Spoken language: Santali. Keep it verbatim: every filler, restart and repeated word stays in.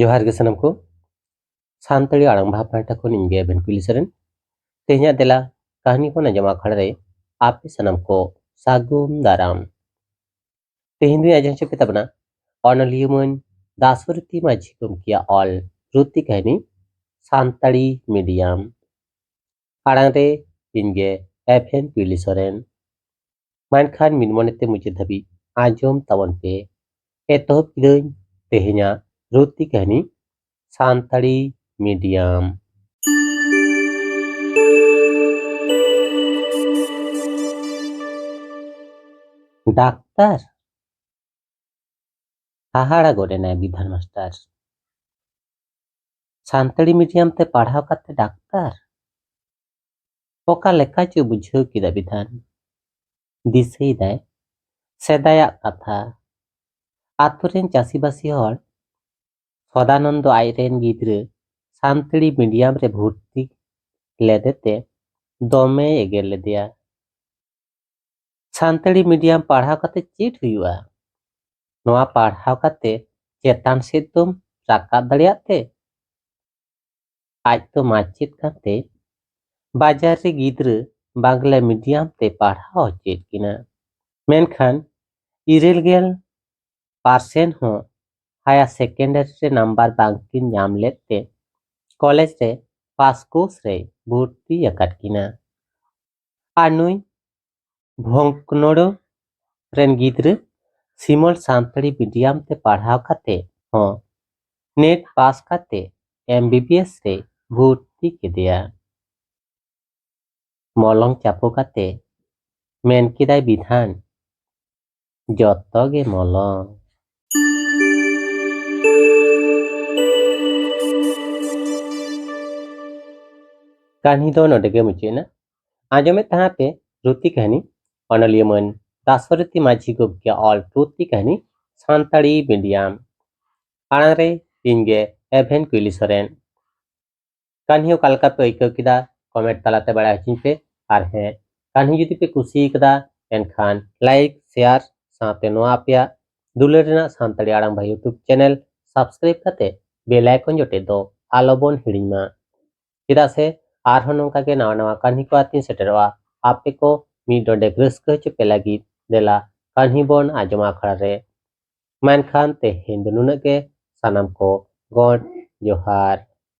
ᱡᱚᱦᱟᱨ ᱜᱮ ᱥᱟᱱᱟᱢ ᱠᱚ᱾ ᱥᱟᱱᱛᱟᱲᱤ ᱟᱲᱟᱝ ᱵᱷᱟᱵᱽ ᱯᱟᱦᱴᱟ ᱠᱷᱚᱱ ᱤᱧ ᱜᱮ ᱮᱵᱷᱮᱱ ᱠᱩᱞᱤ ᱥᱚᱨᱮᱱ᱾ ᱛᱮᱦᱮᱧᱟᱜ ᱫᱮᱞᱟ ᱠᱟᱹᱦᱱᱤ ᱠᱷᱚᱱ ᱟᱸᱡᱚᱢ ᱟᱠᱷᱲᱟ ᱨᱮ ᱟᱯᱮ ᱥᱟᱱᱟᱢ ᱠᱚ ᱥᱟᱹᱜᱩᱱ ᱫᱟᱨᱟᱢ᱾ ᱛᱮᱦᱮᱧ ᱫᱚᱧ ᱟᱸᱡᱚᱢ ᱦᱚᱪᱚ ᱯᱮ ᱛᱟᱵᱚᱱᱟ ᱚᱱᱚᱞᱤᱭᱟᱹ ᱢᱟᱹᱱ ᱫᱟᱥᱚᱨᱚᱛᱷᱤ ᱢᱟᱹᱡᱷᱤ ᱜᱚᱢᱠᱮᱭᱟᱜ ᱚᱞ ᱨᱩᱛᱤ ᱠᱟᱹᱦᱱᱤ ᱥᱟᱱᱛᱟᱲᱤ ᱢᱤᱰᱤᱭᱟᱢ᱾ ᱟᱲᱟᱝ ᱨᱮ ᱤᱧ ᱜᱮ ᱮᱵᱷᱮᱱ ᱠᱩᱞᱤ ᱥᱚᱨᱮᱱ᱾ ᱢᱮᱱᱠᱷᱟᱱ ᱢᱤᱫ ᱢᱚᱱᱮᱛᱮ ᱢᱩᱪᱟᱹᱫ ᱫᱷᱟᱹᱵᱤᱡ ᱟᱸᱡᱚᱢ ᱛᱟᱵᱚᱱ ᱯᱮ᱾ ᱮᱛᱚᱦᱚᱵ ᱠᱤᱫᱟᱹᱧ ᱛᱮᱦᱮᱧᱟᱜ ᱨᱩᱛᱤ ᱠᱟᱹᱦᱱᱤ ᱥᱟᱱᱛᱟᱲᱤ ᱢᱤᱰᱤᱭᱟᱢ᱾ ᱰᱟᱠᱛᱟᱨ? ᱦᱟᱦᱟᱲᱟ ᱜᱚᱫ ᱮᱱᱟᱭ ᱵᱤᱫᱷᱟᱱ ᱢᱟᱥᱴᱟᱨ᱾ ᱥᱟᱱᱛᱟᱲᱤ ᱢᱤᱰᱤᱭᱟᱢ ᱛᱮ ᱯᱟᱲᱦᱟᱣ ᱠᱟᱛᱮ ᱰᱟᱠᱛᱟᱨ? ᱚᱠᱟ ᱞᱮᱠᱟ ᱪᱚ ᱵᱩᱡᱷᱟᱹᱣ ᱠᱮᱫᱟ ᱵᱤᱫᱷᱟᱱ᱾ ᱫᱤᱥᱟᱹᱭᱮᱫᱟᱭ ᱥᱮᱫᱟᱭᱟᱜ ᱠᱟᱛᱷᱟ᱾ ᱟᱛᱳ ᱨᱮᱱ ᱪᱟᱹᱥᱤᱵᱟᱹᱥᱤ ᱦᱚᱲ ᱥᱚᱫᱟᱱᱚᱱᱫᱚ ᱟᱡᱨᱮᱱ ᱜᱤᱫᱽᱨᱟᱹ ᱥᱟᱱᱛᱟᱲᱤ ᱢᱤᱰᱤᱭᱟᱢ ᱨᱮ ᱵᱷᱚᱨᱛᱤ ᱞᱮᱫᱮᱛᱮ ᱫᱚᱢᱮᱭ ᱮᱜᱮᱨ ᱞᱮᱫᱮᱭᱟ᱾ ᱥᱟᱱᱛᱟᱲᱤ ᱢᱤᱰᱤᱭᱟᱢ ᱯᱟᱲᱦᱟᱣ ᱠᱟᱛᱮ ᱪᱮᱫ ᱦᱩᱭᱩᱜᱼᱟ? ᱱᱚᱣᱟ ᱯᱟᱲᱦᱟᱣ ᱠᱟᱛᱮ ᱪᱮᱛᱟᱱ ᱥᱮᱫ ᱫᱚᱢ ᱨᱟᱠᱟᱵ ᱫᱟᱲᱮᱭᱟᱜ ᱛᱮ? ᱟᱡ ᱫᱚ ᱢᱟᱪᱮᱫ ᱠᱟᱱᱛᱮ ᱵᱟᱡᱟᱨ ᱨᱮ ᱜᱤᱫᱽᱨᱟᱹ ᱵᱟᱝᱞᱟ ᱢᱤᱰᱤᱭᱟᱢ ᱛᱮ ᱯᱟᱲᱦᱟᱣ ᱦᱚᱪᱚᱭᱮᱫ ᱠᱤᱱᱟ᱾ ᱢᱮᱱᱠᱷᱟᱱ ᱤᱨᱟᱹᱞ ᱜᱮᱞ ᱯᱟᱨᱥᱮᱱᱴ ᱦᱚᱸ ᱦᱟᱭᱟᱨ ᱥᱮᱠᱮᱱᱰᱟᱨᱤ ᱨᱮ ᱱᱟᱢᱵᱟᱨ ᱵᱟᱝᱠᱤᱱ ᱧᱟᱢ ᱞᱮᱫ ᱛᱮ ᱠᱚᱞᱮᱡᱽ ᱨᱮ ᱯᱟᱥ ᱠᱳᱨᱥ ᱨᱮ ᱵᱷᱚᱨᱛᱤ ᱟᱠᱟᱫ ᱠᱤᱱᱟ᱾ ᱟᱨ ᱱᱩᱭ ᱵᱷᱚᱝᱠᱱᱚᱲᱚ ᱨᱮᱱ ᱜᱤᱫᱽᱨᱟᱹ ᱥᱤᱢᱚᱞ ᱥᱟᱱᱛᱟᱲᱤ ᱢᱤᱰᱤᱭᱟᱢ ᱛᱮ ᱯᱟᱲᱦᱟᱣ ᱠᱟᱛᱮ ᱦᱚᱸ ᱱᱮᱴ ᱯᱟᱥ ᱠᱟᱛᱮ ᱮᱢ ᱵᱤ ᱵᱤ ᱮᱥ ᱨᱮ ᱵᱷᱚᱨᱛᱤ ᱠᱮᱫᱮᱭᱟ᱾ ᱢᱚᱞᱚᱝ ᱪᱟᱯᱚ ᱠᱟᱛᱮ ᱢᱮᱱ ᱠᱮᱫᱟᱭ ᱵᱤᱫᱷᱟᱱ, "ᱡᱚᱛᱚ ᱜᱮ ᱢᱚᱞᱚᱝ᱾" ᱠᱟᱹᱦᱱᱤ ᱫᱚ ᱱᱚᱰᱮ ᱜᱮ ᱢᱩᱪᱟᱹᱫ ᱮᱱᱟ᱾ ᱟᱸᱡᱚᱢᱮᱫ ᱛᱟᱦᱮᱸ ᱯᱮ ᱨᱩᱛᱤ ᱠᱟᱹᱦᱱᱤ, ᱚᱱᱚᱞᱤᱭᱟᱹ ᱢᱟᱹᱱ ᱫᱟᱥᱚᱨᱚᱛᱷᱤ ᱢᱟᱹᱡᱷᱤ ᱜᱚᱢᱠᱮᱭᱟᱜ ᱚᱞ ᱨᱩᱛᱤ ᱠᱟᱹᱦᱱᱤ ᱥᱟᱱᱛᱟᱲᱤ ᱢᱤᱰᱤᱭᱟᱢ᱾ ᱟᱲᱟᱝ ᱨᱮ ᱤᱧ ᱜᱮ ᱮᱵᱷᱮᱱ ᱠᱩᱭᱞᱤ ᱥᱚᱨᱮᱱ᱾ ᱠᱟᱹᱦᱱᱤ ᱚᱠᱟ ᱞᱮᱠᱟ ᱯᱮ ᱟᱹᱭᱠᱟᱹᱣ ᱠᱮᱫᱟ, ᱠᱚᱢᱮᱱᱴ ᱛᱟᱞᱟᱛᱮ ᱵᱟᱲᱟᱭ ᱦᱚᱪᱚᱧ ᱯᱮ᱾ ᱟᱨ ᱦᱮᱸ, ᱠᱟᱹᱦᱱᱤ ᱡᱩᱫᱤ ᱯᱮ ᱠᱩᱥᱤ ᱠᱟᱫᱟ, ᱮᱱᱠᱷᱟᱱ ᱞᱟᱭᱤᱠ, ᱥᱮᱭᱟᱨ ᱥᱟᱶᱛᱮ ᱱᱚᱣᱟ ᱟᱯᱮᱭᱟᱜ ᱫᱩᱞᱟᱹᱲ ᱨᱮᱱᱟᱜ ᱥᱟᱱᱛᱟᱲᱤ ᱟᱲᱟᱝ ᱵᱷᱟᱭ YouTube ᱪᱮᱱᱮᱞ ᱥᱟᱵᱥᱠᱨᱟᱭᱤᱵ ᱠᱟᱛᱮ bell icon ᱡᱚᱴᱮᱫ ᱫᱚ ᱟᱞᱚᱵᱚᱱ ᱦᱤᱲᱤᱧ ᱢᱟ᱾ ᱪᱮᱫᱟᱜ ᱥᱮ ᱟᱨᱦᱚᱸ ᱱᱚᱝᱠᱟ ᱜᱮ ᱱᱟᱣᱟ ᱱᱟᱣᱟ ᱠᱟᱹᱦᱱᱤ ᱠᱚ ᱟᱛᱮᱧ ᱥᱮᱴᱮᱨᱚᱜᱼᱟ᱾ ᱟᱯᱮ ᱠᱚ ᱢᱤᱫ ᱰᱚᱸᱰᱮᱠ ᱨᱟᱹᱥᱠᱟᱹ ᱦᱚᱪᱚ ᱯᱮ ᱞᱟᱹᱜᱤᱫ ᱫᱮᱞᱟ ᱠᱟᱹᱦᱱᱤ ᱵᱚᱱ ᱟᱸᱡᱚᱢᱟ ᱟᱠᱷᱲᱟ ᱨᱮ᱾ ᱢᱮᱱᱠᱷᱟᱱ ᱛᱮᱦᱮᱧ ᱫᱚ ᱱᱩᱱᱟᱹᱜ ᱜᱮ᱾ ᱥᱟᱱᱟᱢ ᱠᱚ ᱜᱚᱰ ᱡᱚᱦᱟᱨ᱾